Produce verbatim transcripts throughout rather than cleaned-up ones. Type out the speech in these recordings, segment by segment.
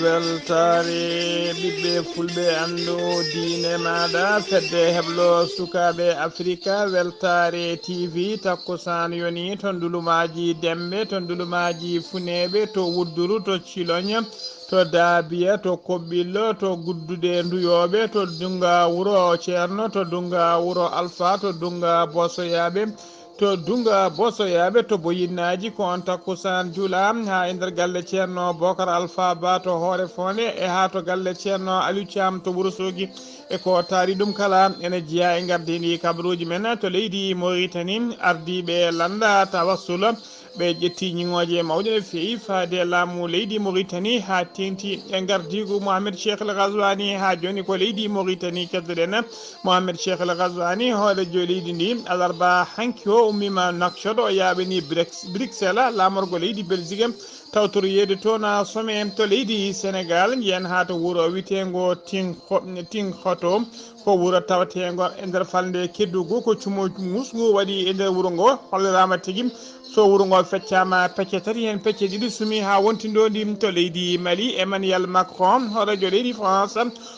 Weltaare ɓiɓɓe fulɓe, anndu diine maaɗa, fedde heblo sukaaɓe Afrika, weltaare T V, takkusaan yoni to ndulumaaji Dembe, to ndulumaaji Funeeɓe, to Wudduru, to Ciloñ, to Daabiya, to Koɓɓillo, to Gudduɗe Nduyooɓe, to Dunnga Wuro Ceerno, to Dunnga Wuro Alfa, to Dunnga Bosoyaaɓe, to Dunnga Bosoyaaɓe, to Boyinnaaji, ko on takkusaan jula haa e nder galle Ceerno Bokar Alfa Ba to Hoore Fonde, e haa to galle Ceerno Aliou Thiam to Wuro Soogi. E ko taari ɗum kala, ene jeyaa e ngardiindi kabaruuji men to leydi Moritani, ardiiɓe lannda tawassula, ɓe ƴetti ñiŋooje mawɗe no feewi faade laamu leydi Moritani haa teeŋti e ngardiigu Mohamed Cheikh El Ghazouani. Haa jooni ko leydi Moritani keddoɗen. Mohamed Cheikh El Ghazouani, hooreejo leydi ndi, alarba hanki o ummiima Nouakchott, o yaaɓini Brex-, Bruxelles, laamorgo leydi Belgique, tawtoroyeede toon sommet to leydi Sénégal. Njiyen haa to wuro wiyeteengo Tinko-, Tinkoto, ko wuro taweteengo e nder falnde Kédougou, ko cumo musngu waɗi e nder wuro ngo, holliraama tigi so wuro ngo feccaama pecce tati, heen pecce ɗiɗi sumi haa wonti ndoondi to leydi Mali. Emmanuel Macron, hooreejo leydi France,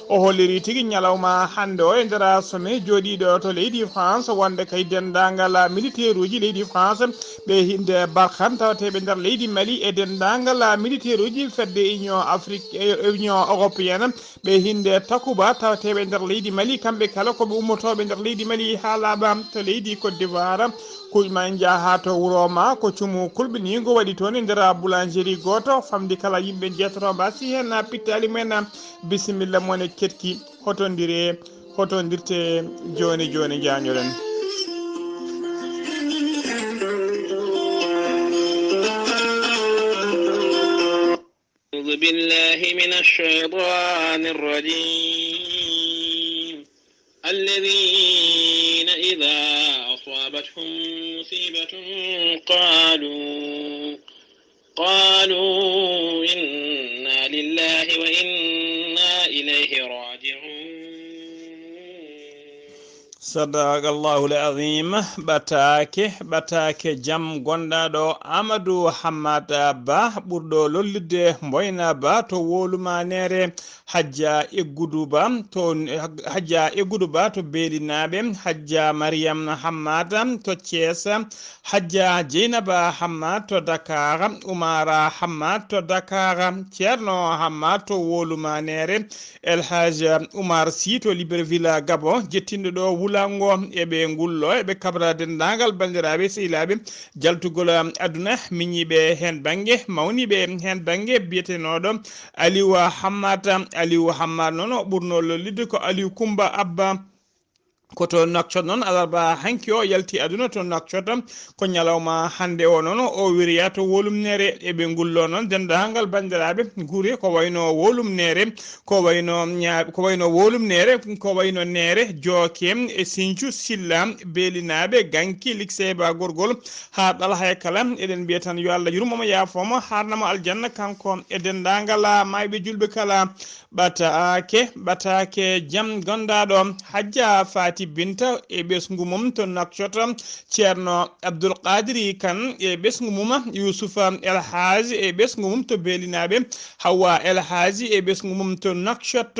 o holliri tigi ñalawma hannde o e nder sommet jooɗiiɗo to leydi France, wonde kay denndaangal militeeruuji leydi France, ɓe hinde Barkhane tawateeɓe nder leydi Mali, e denndaangal militeeruuji fedde Union Afrique, e Union Européenne, ɓe hinde Takuba tawateeɓe nder leydi Mali, kamɓe kala ko ɓe ummotooɓe nder leydi Mali haa laaɓa to leydi Côte d'Ivoire. Kuuƴma en njaha to wuro ma, ko cumu kulɓiniigu waɗi toon e nder boulangerie gooto, famɗi kala yimɓe jeetato mbaasi heen pittaali mumen. Bisimilla mon e ketki, hotondire, hotondirte jooni jooni, njaañoren. أعوذ بالله من الشيطان الرجيم. الذين إذا أصابتهم مصيبة قالوا، قالوا إنا لله وإنا إليه راجعون. Sadaqallahul azim. Ɓataake, ɓataake jam gonɗaaɗo Amadou Hammada Ba, ɓurɗo lollidde Mboyna Ba to Wolumaneere, Hajja Eggudu Ba to, Hajja Eggudu Ba to Beelinaaɓe, Hajja Mariam Hammada to Thiès, Hajja Jeynaba Hammad to Dakar, Umara Hammad to Dakar, Ceerno Hammad to Wolumaneere, El Hadj Oumar Sy to Libreville, Gabon, jettinɗo ɗo wulango, eɓe ngullo, eɓe kabra denndaangal banndiraaɓe, sehilaaɓe, jaltugol aduna, miñiiɓe heen bannge, mawniiɓe heen bannge, biyetenooɗo Aliou Hammad. Aliou Hammad noon, o ɓurno lollidde ko Aliou Coumba Abba. Ko to Nouakchott noon, alarba hanki o yalti aduna to Nouakchott. Ko ñalawma hannde o noon, o wiriya to Wolumneere. Eɓe ngullo noon denndaangal banndiraaɓe gure ko wayno Wolumneere, ko wayno ñaa-, ko wayno Wolumneere, ko wayno Neere, Jooke, e Sincu, Silla, Beelinaaɓe, Ganki, Likseyba, Gorgol, haa Ɗalhay kala. Eɗen mbiya tan yo Allah yurmo mo, yaafo mo, haarna mo aljanna, kanko e denndaangal maayɓe julɓe kala. Ɓataake, ɓataake jam gonɗaaɗo, Hajja Faati Binta e ɓesngu mum to Nouakchott, Ceerno Abdul Qaadiri Kan e ɓesngu mum, Yuusufa El Haaji e ɓesngu mum to Beelinaaɓe, Hawwa El Haaji e ɓesngu mum to Nouakchott,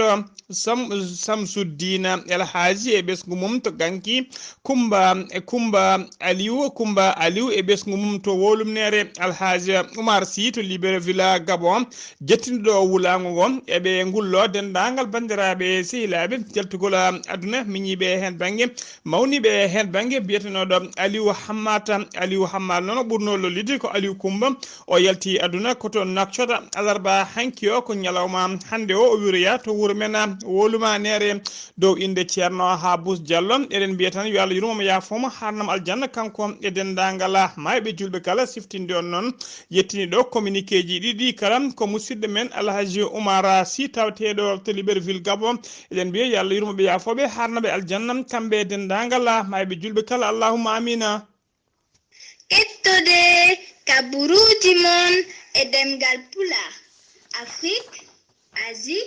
Sam-, Samsuddiina El Haaji e ɓesngu mum to Ganki, Kumba, Kumba Aliw, Kumba Aliw e ɓesngu mum to Wolumneere, Alhaaji Umar Sy to Libreville, Gabon, jettinɗo wulaango ngo. Eɓe ngullo denndaangal banndiraaɓe sehilaaɓe jaltugol aduna, miñiiɓe heen bannge, mawniiɓe heen bannge, biyetenooɗo Aliw Hammata. Aliw Hammat noon o ɓurnoo lollidde ko Aliw Kumba. O yalti aduna ko to Nouakchott, alarba hanki o, ko ñalawma hannde o, o wiroya to wuro men Wolumaneere. Dow innde Ceerno Habous Diallo, eɗen mbiya tan yo Allah yurmo mo, yaafo mo, haarna mo aljanna, kanko e denndaangal maayɓe julɓe kala. Siftinde on noon, yettini ɗo communiqué ji ɗiɗi kala, ko musidɗo men Alhaji Oumar Sy, tawateeɗo to Libreville, Gabon. Eɗen mbiya yo Allah yurmo ɓe, yaafo ɓe, haarna ɓe aljanna, kamɓe e denndaangal maayɓe julɓe kala. Allahumma amina. Ƴettude kabaruuji mon e ɗemngal Pulaar, Afrik, Asie,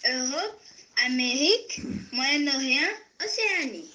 Europe, Amérique, Moyen-Orient, Océanie.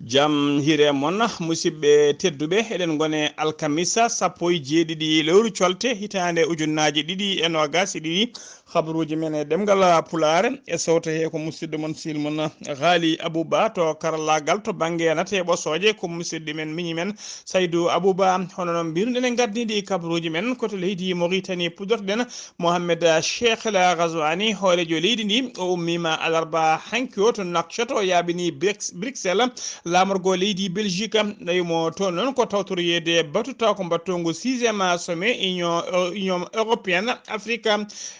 Jam hiire mon, musidɓe tedduɓe, eɗen ngone alkamisa sappo e jeeɗiɗi lewru colte hitaande ujunnaaje ɗiɗi e noogaas e ɗiɗi. Habaruuji men e ɗemngal Pulaar e sewta he ko musidɗo mon, sil mon, Haali Abuba to karallaagal, to bannge nate ɓosooje ko musidɗo men, miñi men Saydu Abuba. Hono noon mbiruɗen e ngardiiɗi kabaruuji men ko to leydi Moritani puɗɗorɗen. Mohamed Cheikh El Ghazouani, hooreejo leydi ndi, o ummiima alarba hanki o to Nouakchott, o yaaɓini Brix-, Bruxelles, laamorgo leydi Belgique. Nawi mo toon noon ko tawtoroyeede batu taw ko mbattongo sixième sommet Union, Union européenne Afrique.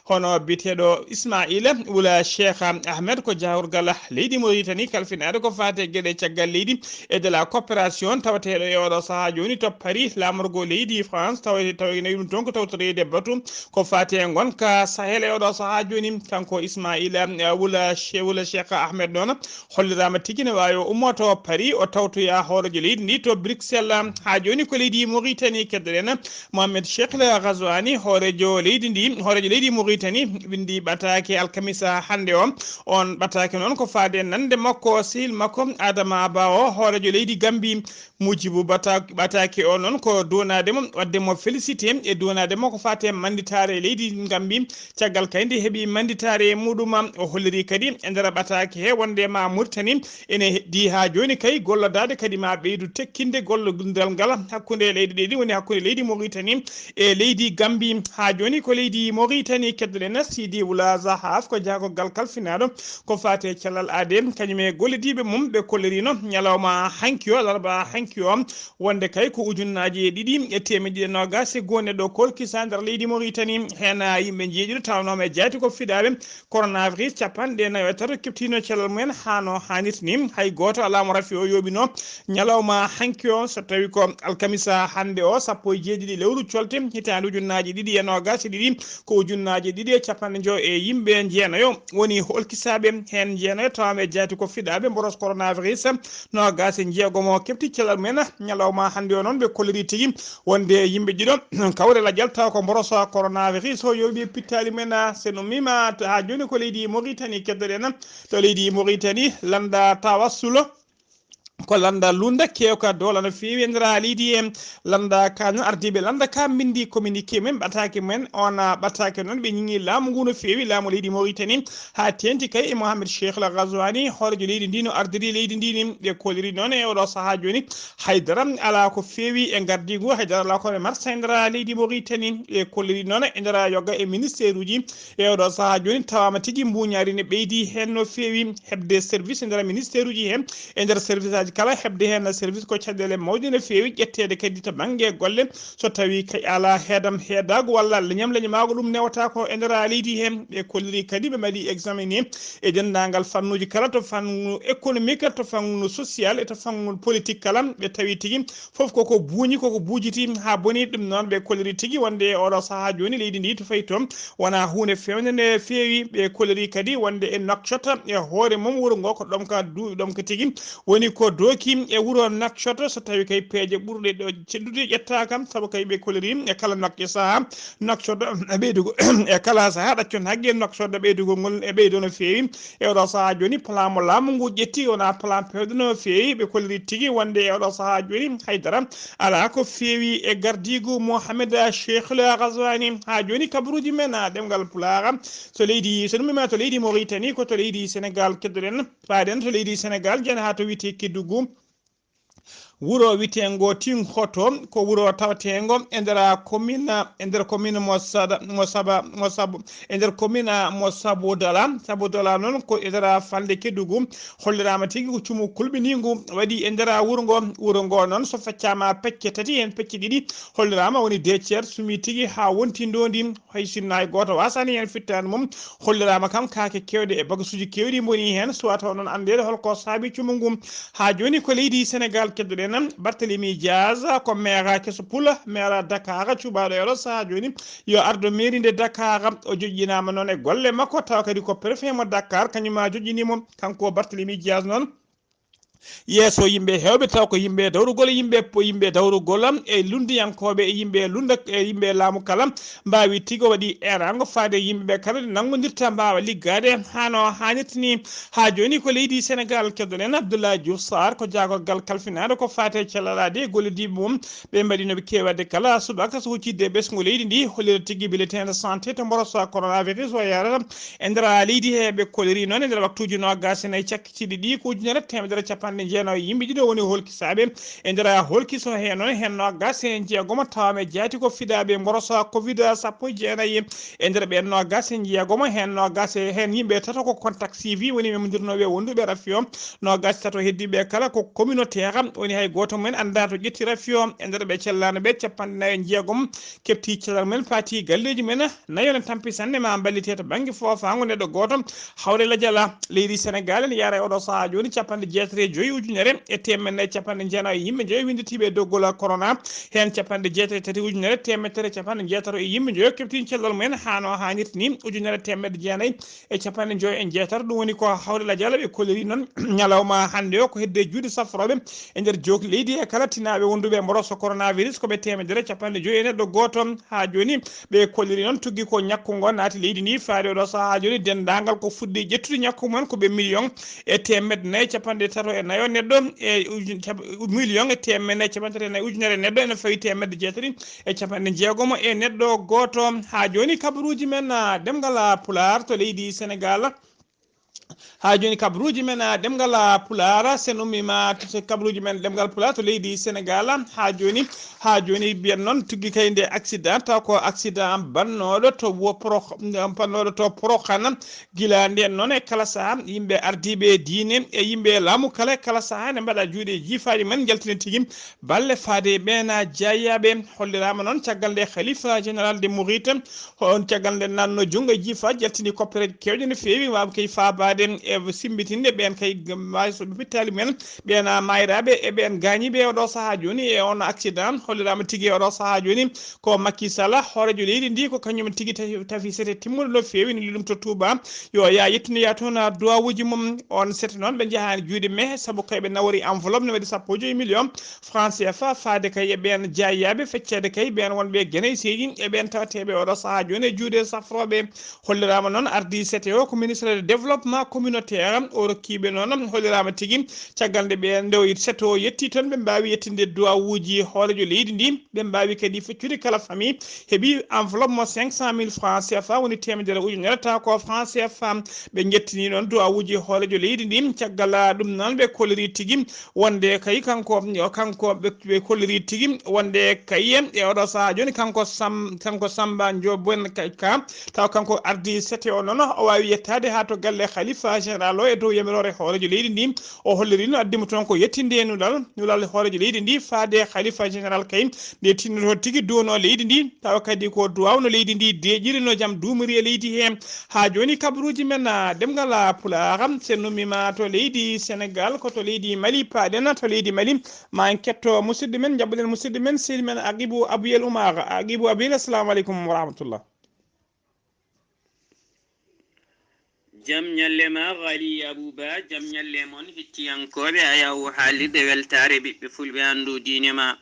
Hono biyeteeɗo Ismaila Wula Cheikh Ahmed ko jahorgal leydi Mauritanie kalfinaade ko faati e geɗe caggal leydi e de la coopération, tawateeɗo e oɗo sahaa jooni to Paris, laamorgo leydi France, tawa, tawa nawi ɗum toon ko tawtoreede batu ko faati e ngonka Sahel e oɗo sahaa jooni. Kanko Ismaila, eh, Wula Che-, Wula Cheikh Ahmed noon holliraama tigi ne waawi o ummoto Paris, o tawtoya hooreejo leydi ndi to Bruxelles. Haa jooni ko leydi Mauritanie keddoɗen. Mohamed Cheikh El Ghazouani, hooreejo leydi ndi, hooreejo leydi Mauritanie, winndi ɓataake alkamisa hannde o. On ɓataake noon ko faade e nande makko, sehil makko Adama Ba o, hooreejo leydi Gambie. Mujibu Bata-, ɓataake o noon ko duwanaade mo, waɗde mo félicité e duwanaade mo ko faati e mannditaare leydi Gambie. Caggal kay nde heɓi mannditaare e muɗum, o holliri kadi e nder ɓataake he wonde ma Mauritanie ene heddii haa jooni kay gollodaade kadi ma ɓeydu tekkinde gollondiral ngal hakkunde leyɗe ɗiɗi, woni hakkunde leydi Mauritanie e leydi Gambie. Haa jooni ko leydi Mauritanie keddoɗen. Sidi Wula Zahaf ko jaagorgal kalfinaaɗo ko faati e cellal aadee, kañum e gollodiiɓe mum ɓe kollirino ñalawma hanki o, alarba hanki o, wonde kay ko ujunnaaje ɗiɗi e teemeɗɗe ɗiɗi e noogaas e goo neɗɗo kolkisa nder leydi Mauritanie. Heen yimɓe jeeɗiɗo tawnooma e jaati ko fiɗaaɓe coronavirus capanɗe nayo e tato keɓtino cellal mumen haa no haanirta ni. Hay gooto alaa mo rafi o yooɓino ñalawma hanki o, so tawi ko alkamisa hannde o, sappo e jeeɗiɗi lewru colte, hitaande ujunnaaje ɗiɗi e noogaas e ɗiɗi, ko ujunnaaje ɗiɗi e capanɗe njoyo e yimɓe jeenayo woni holkisaaɓe, heen jeenayo tawaama e jaati ko fiɗaaɓe mboros coronavirus. Noogaas e jeegom o keɓti cellal mumen ñalawma hannde o noon, ɓe kolliri tigi wonde yimɓe ɗiɗo kawre lajal taw ko mborosa coronavirus o yooɓi pittaali mumen. Sen ummiima haa jooni ko leydi Mauritanie keddoɗen. To leydi Mauritanie, lannda Tawassul ko lannda lunda kewka dola no feewi e nder leydi he. Lannda ka noon, ardiiɓe lannda ka mbinndi communiqué men, ɓataake men on, ɓataake noon ɓe ñiŋi laamu ngu no feewi, laamu leydi Mauritanie, haa teeŋti kay e Mohamed Cheikh El Ghazouani, hooreejo leydi ndi no ardiri leydi ndi ni. Ɓe kolliri noon e oɗo sahaa jooni, haydara alaa ko feewi e ngardiigu, haydara alaa ko ɓe marsa e nder leydi Mauritanie. Ɓe kolliri noon e nder yoga e ministère uji. E oɗo sahaa jooni tawaama tigi mbuuñaari ne ɓeydi heen no feewi, heɓde service e nder ministère uji heen, e nder service aji kala, heɓde heen service ko caɗeele mawɗe no feewi, ƴetteede kadi to bannge golle. So tawii kay alaa heedam heedaago walla leñam leñamaago, ɗum newata ko e nder leydi heen. Ɓe kolliri kadi ɓe mbaɗi examiné e denndaangal fannuuji kala, to fannu économique, to fannu social e to fannu politique kala. Ɓe tawi tigi fof koko buuñi, koko buujiti haa boni. Ɗum noon ɓe kolliri tigi wonde e oɗo sahaa jooni leydi ndi to fayi toon wonaa huunde feewnde nde feewi. Ɓe kolliri kadi wonde e Nouakchott e hoore mum wuro ngo ko ɗomka du-, ɗomka tigi woni ko dooki e wuro Nouakchott, so tawi kay peeje ɓurɗe ɗo ceddude ƴettaaka, sabu kay ɓe kolliri e kala Nouak-, e sahaa Nouakchott e ɓeydugo, e kala sahaa ɗaccon hakke Nouakchott e ɓeydugol ngol e ɓeydo no feewi. E oɗo sahaa jooni, plan mo laamu ngu ƴetti wonaa plan peewɗo no feewi. Ɓe kolliri tigi wonde e oɗo sahaa jooni haydara alaa ko feewi e gardiigu Mohamed Cheikh El Ghazouani. Haa jooni kabaruuji men, a, ɗemngal Pulaar, so leydi, so ɗum wiyaama to leydi Mauritanie, ko to leydi Sénégal keddoɗen. Faaɗen to leydi Sénégal, njahen haa to wiyetee Kédougou. Wuro wiyeteengo Tinkoto ko wuro taweteengo e nder commune, e nder commune mo Sada-, mo Saba-, mo Sabo-, e nder commune mo Sabodala. Sabodala noon ko e nder falnde Kédougou. Holliraama tigi ko cumu kulɓiniingu waɗi e nder wuro ngo. Wuro ngo noon so feccaama pecce tati, heen pecce ɗiɗi holliraama woni deux tiers sumi tigi haa wonti ndoondi. Hay sinno hay gooto waasaani heen fittaandu mum. Holliraama kam kaake keewɗe e bagasuuji keewɗi mboni heen, suwata noon anndeede hol ko saabi cumu ngu. Haa jooni ko leydi Sénégal keddoɗen. Barthélemy Diaz ko maire keso pula, maire Dakar, cuɓaaɗo e oɗo sahaa jooni yo ardo mairie nde Dakar. O joƴƴinaama noon e golle makko, tawa kadi ko préfet mo Dakar, kañum ma joƴƴini mo. Kanko Barthélemy Diaz noon, Yeeso yimɓe heewɓe, taw ko yimɓe dawrugol, yimɓe po-, yimɓe dawrugol, e lunndiyankooɓe, e yimɓe lunnda, e yimɓe laamu kala, mbaawi tigo waɗi eeraango faade yimɓe ɓe kala, nanngondirta, mbaawa liggaade haa no haanirta ni. Haa jooni ko leydi Senegaal, keddoɗen Abdoulaye Diouf Sarr, ko jaagorgal kalfinaaɗo ko faate cellal aade e gollodiiɓe mum, ɓe mbaɗi no ɓe keewi waɗde kala subaka so huccidde e ɓesngu leydi ndi, hollira tigi bulletin de santé to mboroso coronavirus o yarata e nder leydi he. Ɓe kolliri noon e nder waktuuji noogaas e nayi cakkitiiɗi ɗi ko ujunere teemedere capanɗe jeenayi e yimɓe ɗiɗo woni holkisaaɓe e nder holkiso he noon, heen noogaas e jeegomo tawaaɓe jaati ko fidaaɓe mboroso covid sappo e jeenayi. E nder ɓeen noogaas e jeegomo, heen noogaas e heen yimɓe tato ko contact suivi, woni memdirnooɓe wonduɓe rafi o. Noogaas e tato heddiiɓe kala ko communautaire, woni hay gooto mum en anndaa to ƴetti rafi o. E nder ɓe cellaano ɓe, capanɗe nayi e jeegom keɓti cellal mum en, paati galleeji mum en, nayo ne tampi sanne ma mballite to bannge foofaango neɗɗo gooto. Hawre lajal leydi Senegaal ene yara e oɗo sahaa jooni capanɗe jeetati e joyi ujunere e teemedde nayi capanɗe jeenayi e yimɓe joyi winnditiiɓe e doggol corona, heen capanɗe jeetati e tati ujunere teemedere capanɗe jeetato e yimɓe joyo keɓti cellal mum en haa no haanirta ni, ujunere teemedde jeenayi e capanɗe joyi e jeetato. Ɗum woni ko hawre lajal ɓe kolliri noon ñalawma hannde o, ko hedde juuɗe safrooɓe e nder jook leydi e kala tinaaɓe wonduɓe e mboroso coronavirus ko ɓe teemedere capanɗe joyi e neɗɗo gooto. Haa jooni ɓe kolliri noon tuggi ko ñakku ngo naati leydi ndi faade oɗo sahaa jooni, denndaangal ko fuɗɗi ƴettude ñakku mum en ko ɓe million e teemedde nayi capanɗe tato e nayo neɗɗo e ujun-, cap-, million e teemedde nayi capanɗe tato e nayi ujunere neɗɗo, ene fawi teemedde jeetati e capanɗe jeegomo e neɗɗo gooto. Haa jooni kabaruuji men, ah, ɗemngal, ah, Pulaar to leydi Senegaal. Haa jooni kabaruuji men, ah, ɗemngal, ah, Pulaar, sen ummiima to kabaruuji men ɗemngal Pulaar to leydi Senegaal. Haa jooni, haa jooni mbiyen noon tuggi kay nde accident, taw ko accident bannooɗo to wo-, Poro-, bannooɗo to Porokhane. Gila ndeen noon e kala sahaa, yimɓe ardiiɓe diine e yimɓe laamu kala e kala sahaa ene mbaɗa juuɗe jiifaaji mum en, njaltina tigi balle faade e ɓeen jaayaɓe. Holliraama noon caggal nde Khalifa Général de Mouride, on caggal nde naatno junngo e jiifa, jaltini koppereeje keewɗe no feewi, waawi kay faabaade e simmbitinde ɓeen kay maayi so ɓe pittaali mum en, ɓeen maayraaɓe e ɓeen gaañiiɓe e oɗo sahaa jooni e on accident. Holliraama tigi e oɗo sahaa jooni ko Macky Sall, hooreejo leydi ndi, ko kañum tigi tafi, tafi sete timmuɗo no feewi, ne luulum to Touba, yo yaa yettunoya toon duwawuuji mum. On sete noon ɓe njahaani juuɗe mehe, sabu kay ɓe nawori enveloppe ne waɗi sappo e joyi million francs C F A faade kay e ɓeen jaayaɓe, fecceede kay ɓeen wonɓe Guinée seeji e ɓeen tawateeɓe oɗo sahaa jooni e juuɗe safrooɓe. Holliraama noon ardii sete o ko ministre de développement communautaire, o rokkiiɓe noon, holliraama tigi caggal nde ɓe nde o seto yetti toon, ɓe mbaawi yettinde duwawuuji hooreejo leydi ndi, ɓe mbaawi kadi feccude kala famille heɓi enveloppe mo cinq cent mille francs C F A, woni teemedere ujunere taw ko francs C F A. Ɓe njettini noon duwawuuji hooreejo leydi ndi. Caggal ɗum noon ɓe kolliri tigi wonde kay kanko, kanko ɓe, ɓe kolliri tigi wonde kay e oɗo sahaa jooni kanko Sam-, kanko Samba Ndiobène Ka, taw kanko ardii sete o noon o waawi yettaade haa to galle Khalifa Général o e dow yamiroore hooreejo leydi ndi. O holliri no addimo toon ko yettinde e nulal, nulal hooreejo leydi ndi faade Khalifa Général kay nde tinnoto tigi duwono leydi ndi, tawa kadi ko duwawno leydi ndi deeƴiri no jam duumiri e leydi he. Haa jooni kabaruuji men, ah, ɗemngal, ah, Pulaar, sen ummiima to leydi Senegaal, ko to leydi Mali paaɗen, to leydi Mali. Ma en ketto musidɗo men, njaɓɓuɗen musidɗo men, sehil men Agibu Abuyel Umar. Agibu Abuyel, assalamu aleykum wa rahmatullah. Jam ñalle ma, Ghali Abouba, jam ñalle mon, hettiyankooɓe Ayaw haalirde weltaare ɓiɓɓe fulɓe anndu diine ma.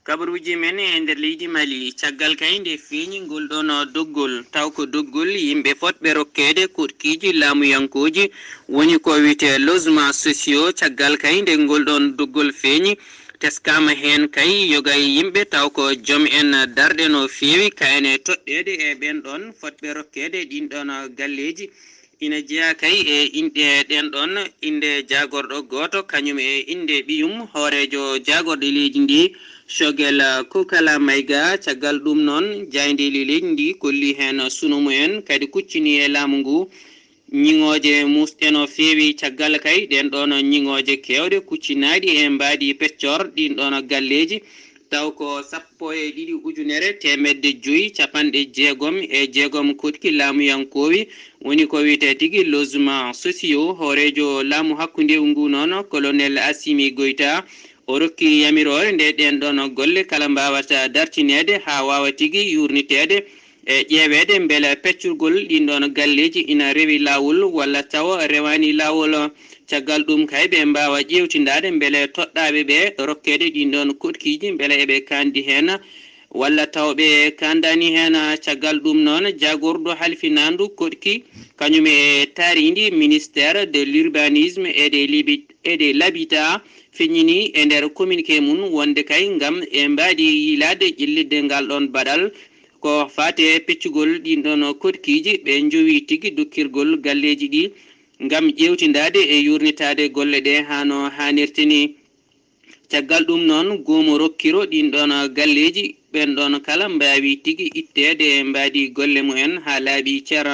Kabaruuji men e nder leydi Mali, caggal kay nde feeñi ngol ɗoon doggol, taw ko doggol yimɓe fotɓe rokkeede koɗkiiji laamuyankooji, woni ko wiyetee logement sociaux, caggal kay nde ngol ɗoon doggol feeñi, teskaama heen kay yoga e yimɓe, taw ko joom en darɗe no feewi, kayne toɗɗeede e ɓeen ɗoon fotɓe rokkeede ɗiin ɗoon galleeji. Ina jeyaa kay e inɗe ɗeen ɗoon, innde jaagorɗo gooto, kañum e innde ɓiyum hooreejo jaagorɗe leydi ndi, Choguel Kokala Maïga. Caggal ɗum noon, jaayndeeli leydi ndi kolli heen suno mumen, kadi kuccini e laamu ngu. Ñiŋooje muusɗe no feewi caggal kay, ɗeen ɗoon ñiŋooje keewɗe kuccinaaɗi e mbaadi peccor ɗiin ɗoon galleeji, taw ko sappo e ɗiɗi ujunere teemedde joyi capanɗe jeegom e jeegom koɗki laamuyankoowi, woni ko wiyetee tigi logement sociaux. Hooreejo laamu hakkundewu ngu noon, Colonel Assimi Goïta, o rokki yamiroore nde ɗeen ɗoon golle kala mbaawata dartineede haa waawa tigi yuurniteede. e ƴeeweede mbele peccugol ɗiin ɗoon galleeji ina rewi laawol walla tawa rewaani laawol. Caggal ɗum kay ɓe mbaawa ƴeewtindaade mbele toɗɗaaɓe ɓe rokkeede ɗiin ɗoon koɗkiiji mbele eɓe kaandi heen walla tawa ɓe kaandaani heen. Caggal ɗum noon, jaagorɗo halfinaandu koɗki kañum e taariindi ministère de l'urbanisme et de l'habitat feññini e nder communiqué mum wonde kay ngam e mbaadi yiilaade ƴellitde ngal ɗoon baɗal ko faati e peccugol ɗiin ɗoon koɗkiiji ɓe njowi tigi dokkirgol galleeji ɗi ngam ƴeewtindaade e yuurnitaade golle ɗe haa no haanirta ni. Caggal ɗum noon, goomu rokkiro ɗiin ɗoon galleeji ɓeen ɗoon kala mbaawi tigi itteede e mbaadi golle mumen haa laaɓi cer.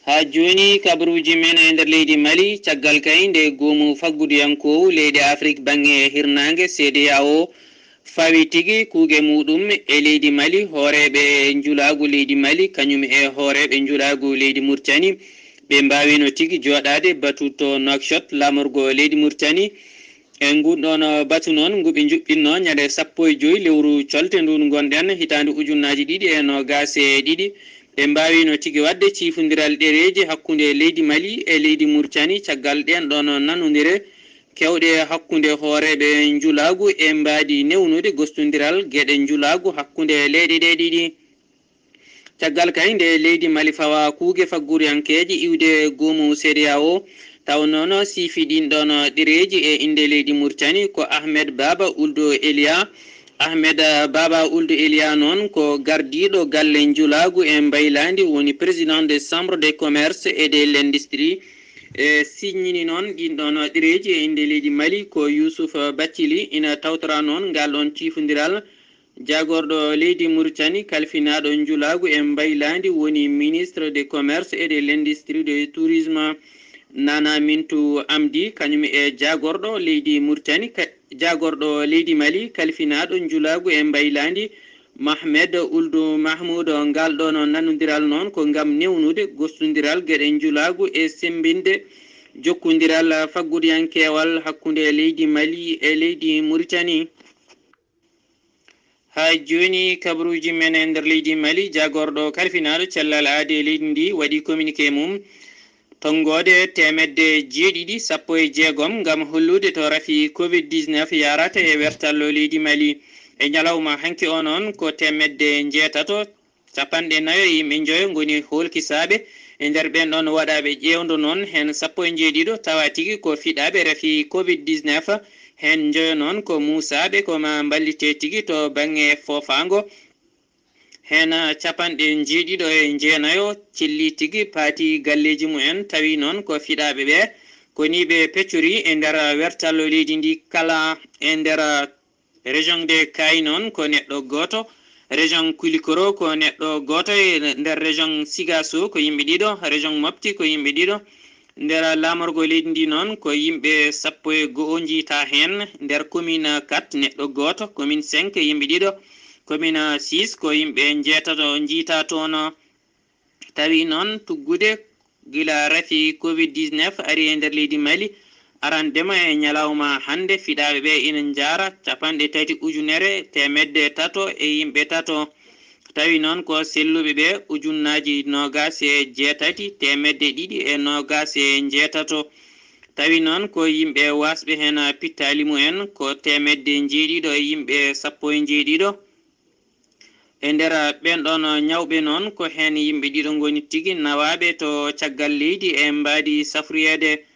Haa jooni kabaruuji men e nder leydi Mali, caggal kay nde goomu fagguduyankoowu leyɗe Afrik baŋŋe hirnaange C D A O fawi tigi kuuge muuɗum e leydi Mali, hooreeɓe njulaagu leydi Mali kañum e hooreeɓe njulaagu leydi Murtani ɓe mbaawino tigi jooɗaade batu to Nouakchott laamorgo leydi Murtani. E nguun ɗoon batu noon ngu ɓe njuɓɓinno ñande sappo e joy lewru colte ndu ngonɗen hitaande ujunnaaji ɗiɗi e noogaas e ɗiɗi, ɓe mbaawino tigi waɗde ciifondiral ɗereeji hakkunde leydi Mali e leydi Murtani caggal ɗeen ɗoon nanondire keewɗe hakkunde hooreeɓe njulaagu e mbaadi newnude gostondiral geɗe njulaagu hakkunde leyɗe ɗe ɗiɗi. Caggal kay nde leydi Mali fawa kuuge faggoriyankeeje iwde goomu C D A O, taw noon siifi ɗiin ɗoon ɗereeji e innde leydi Murtani ko Ahmed Baba Ould Elia. Ahmed Baba Ould Elia noon ko gardiiɗo galle njulaagu e mbaylaandi, woni président de chambre de commerce et de l'industrie. E siññini noon ɗiin ɗoon ɗereeji e innde leydi Mali ko Youssouf Bathily ina tawtora noon ngal ɗoon ciifondiral. Jaagorɗo leydi Mauritanie kalfinaaɗo njulaagu e mbaylaandi woni ministre de commerce et de l'industrie de tourisme, Nana Mintou Amdi, kañum e jaagorɗo leydi Mauritanie ka-, jaagorɗo leydi Mali kalfinaaɗo njulaagu e mbaylaandi Mohamed Ould Mahmoud. Ngal ɗoon nanondiral noon ko ngam newnude gostondiral geɗe njulaagu e semmbinde jokkondiral faggodiyankeewal hakkunde leydi Mali e leydi Mauritanie. Haa jooni, kabaruuji men e nder leydi Mali, jaagorɗo kalfinaaɗo cellal aadi e leydi ndi waɗi communiqué mum, tonngoode teemedde jeeɗiɗi sappo e jeegom ngam hollude to rafi covid dix-neuf yaarata e wertallo leydi Mali. E ñalawma hanki o noon ko teemedde njeetato, capanɗe nayo e yimɓe njoyo ngoni hoolkisaaɓe e nder ɓeen ɗoon waɗaaɓe ƴeewndo noon, heen sappo e njeeɗiɗo tawa tigi ko fiɗaaɓe rafi covid dix-neuf, heen njoyo noon ko muusaaɓe ko ma mballite tigi to baŋŋe foofaango. Heen capanɗe njeeɗiɗo e jeenayo celli tigi paati galleeji mumen, tawi noon ko fiɗaaɓe ɓe ko ni ɓe peccori e nder wertallo leydi ndi kala e nder Région de Kayes noon ko neɗɗo gooto, région Koulikoro ko neɗɗo gooto, e nder région Sigasso ko yimɓe ɗiɗo, région Mopti ko yimɓe ɗiɗo. Nder laamorgo leydi ndi noon ko yimɓe sappo e go'o njiita heen, nder commune quatre neɗɗo gooto, commune cinq yimɓe ɗiɗo, commune six ko yimɓe njeetato njiita toon. Tawi noon tuggude gila rafi covid dix-neuf ari e nder leydi Mali, arandema e ñalawma hannde fiɗaaɓe ɓe ina njaara capanɗe tati ujunere teemedde tato e yimɓe tato. Tawi noon ko selluɓe ɓe ujunnaaji noogaas e jeetati teemedde ɗiɗi e noogaas e njeetato. Tawi noon ko yimɓe waasɓe heen pittaali mumen ko teemedde njeeɗiɗo e yimɓe sappo e njeeɗiɗo. E nder ɓeen ɗoon ñawɓe noon, ko heen yimɓe ɗiɗo ngoni tigi nawaaɓe to caggal leydi e mbaadi safroyeede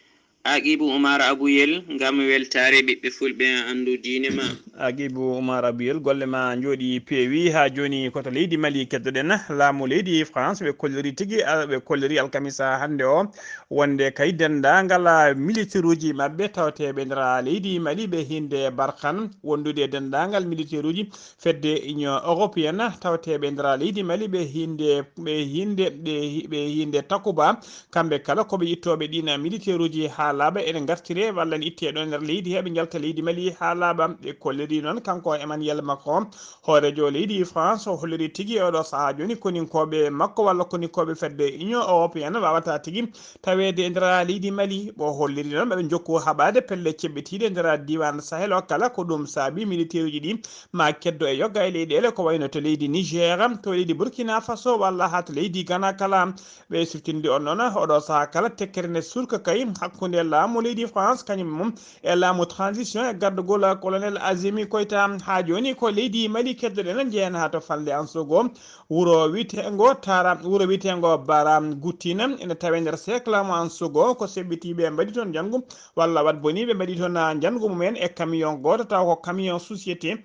Aqibu Umar Abuyel ngam weltaare ɓiɓɓe fulɓe anndu diine ma. Aqibu Umar Abuyel, golle ma njooɗi peewi. Haa jooni ko to leydi Mali keddoɗen. Laamu leydi France ɓe kolliri tigi, a-, ɓe kolliri alkamisa hannde o wonde kay denndaangal militeeruuji maɓɓe tawteeɓe nder leydi Mali ɓe hinnde Barkhane wondude e denndaangal militeeruuji fedde Union Européenne tawteeɓe nder leydi Mali ɓe hinnde, ɓe hinnde, ɓe hi-, ɓe hinnde Takuba, kamɓe kala ko ɓe ittooɓe ɗiin militeeruuji haa laaɓa ene ngartire walla ne itte ɗo nder leydi he ɓe njalta leydi Mali haa laaɓa. Ɓe kolliri noon kanko Emmanuel Macron, hooreejo leydi France, o holliri tigi e oɗo sahaa jooni koninkooɓe makko walla koninkooɓe fedde Union Européenne waawata tigi taweede e nder leydi Mali. O holliri noon maɓe njokku haɓaade pelle ceɓɓitiiɗe e nder diiwaan Sahel o kala. Ko ɗum saabi militeeruuji ɗi ma keddo e yogga e leyɗeele ko wayno to leydi Niger, to leydi Burkina Faso walla haa to leydi Ghana kala. Ɓe siftinde on noon oɗo sahaa kala tekkere nde surka kay hakkunde laamu leydi France kañum mum e laamu transition e gardugol colonel Azimi Koita. Haa jooni ko leydi Mali keddoɗen jeyan haa to falnde Ansogo, wuro wiyeteengo Tara, wuro wiyeteengo Bara Guttina ene tawe nder seeklaamu Ansogo. Ko seɓɓitiiɓe mbaɗi toon njanngu walla wat boni ɓe mbaɗi toon njanngu mumen e camion gooto taw ko camion société.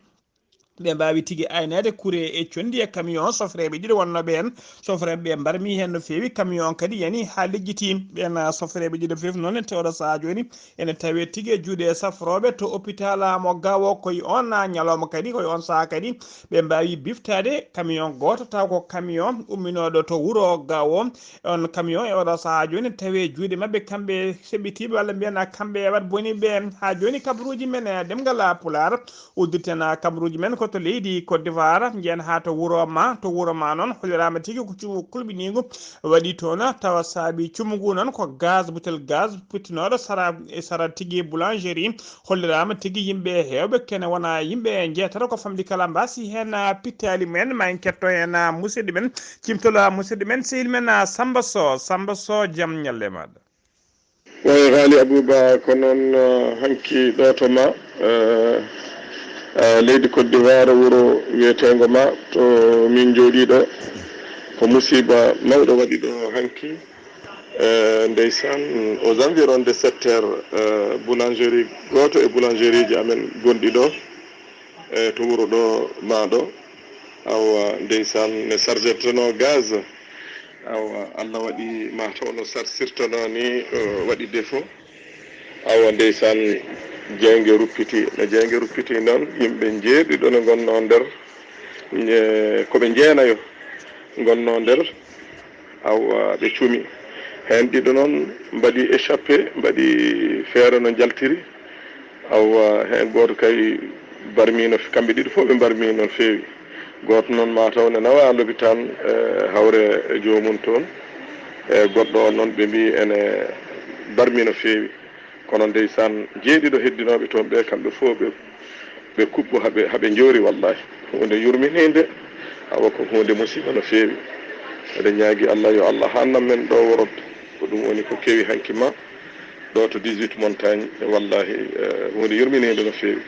Ɓe mbaawi tigi ayneede kure e conndi e camion sofreeɓe ɗiɗo wonnooɓe heen. Sofreeɓe ɓe mbarmi heen no feewi. Camion kadi yani haa lejjiti. Ɓeen sofreeɓe ɗiɗo fof noon e tewɗo sahaa jooni ene tawe tigi e juuɗe safrooɓe to hôpital mo Gawo. Koye on ñalawma kadi, koye on sahaa kadi ɓe mbaawi biftaade camion gooto taw ko camion umminooɗo to wuro Gawo. On camion e oɗo sahaa jooni tawe juuɗe maɓɓe kamɓe seɓɓitiiɓe walla mbiyen kamɓe wat boni ɓe. Haa jooni kabaruuji men e ɗemngal Pulaar uddirten kabaruuji men ko to leydi Côte d'Ivoire, njeyen haa to wuro ma. To wuro ma noon holliraama tigi ko cumu kulɓiniigu waɗi toon, tawa saabi cumu ngu noon ko gaz, butel gaz pittinooɗo sara e sara tigi boulangerie. Holliraama tigi yimɓe heewɓe kene wona yimɓe njeetata ko famɗi kala mbaasi heen pittaali mumen. Ma en ketto heen musidɗo men, cimtol musidɗo men, sehil men Samba Sow. Samba Sow, jam ñalle maaɗa. Eyi, Haali Abuba, ko noon, eh, hanki ɗo to ma, eh, eh, leydi Côte d'Ivoire, wuro wiyeteengo ma, to min njooɗii ɗo, ko musiba mawɗo waɗi ɗo hanki. Eh, ndeysaan, aux environs de sept heures, eh, boulangerie gooto e boulangerieji amen gonɗi ɗo, eh, to wuro ɗo ma ɗo, awa, ndeysaan, ne sarjatano gaz. Awa, Allah waɗi ma taw no sarsirtano ni, eh, waɗi défaut. Awa, ndeysaan, jeynge ruppiti. No jeynge ruppiti noon, yimɓe njeeɗiɗo no ngonnoo nder, eh, ko ɓe jeenayo ngonnoo nder. Awa, ɓe cuumi. Heen ɗiɗo noon mbaɗi échappé, mbaɗi feere no njaltiri. Awa, heen gooto kay barmiino, kamɓe ɗiɗo fof ɓe mbarmii no feewi. Gooto noon ma taw ne nawaa lopitaan, eh, hawre e joomum toon. E goɗɗo on noon ɓe mbii ene barmii no feewi. Kono ndeysaan, jeeɗiɗo heddinooɓe toon ɓe, kamɓe fof ɓe, ɓe kuɓɓo haɓe, haɓe njoori wallahi. Huunde yurminiinde, awa ko huunde musiba no feewi. Eɗen ñaagi Allah yo Allah haannan men ɗo worodde. Ko ɗum woni ko kewi hanki ma. Ɗo to dix-huit Montagne, wallahi, eh, huunde yurminiinde no feewi.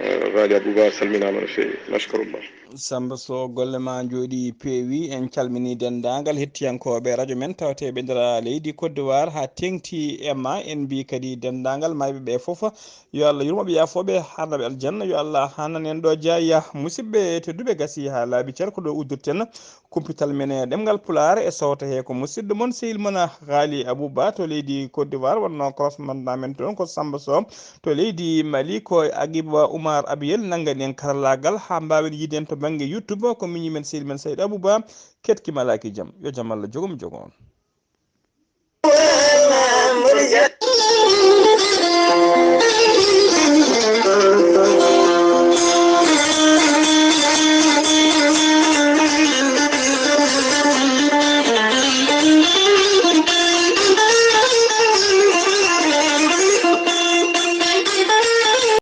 Eh, Haali Abuba salminaama no feewi. Mashkurullah. Samba Sow, golle ma njooɗi peewi. En calmini denndaangal hettiyankooɓe radio men tawteeɓe nder leydi Côte d'Ivoire haa teeŋti e ma. En mbii kadi denndaangal maayɓe ɓe fof yo Allah yurmo ɓe, yaafo ɓe, haarna ɓe aljanna. Yo Allah haannan en ɗo jeeya. Musidɓe tedduɓe, gasi haa laabi cer ko ɗo uddirten kumpital men e ɗemngal Pulaar e sowto he ko musidɗo mon sehil mon Haali Abuba to leydi Côte d'Ivoire, wonno correspondant men toon ko Samba Sow to leydi Mali, ko Agiba Oumar Abiyel nanngani en karallaagal haa mbaawen yiide en to bannge YouTube. Ko miñi men sehil men Saïd Abuba, keɗki malaaki jam, yo jam Allah jogo mi jogo on.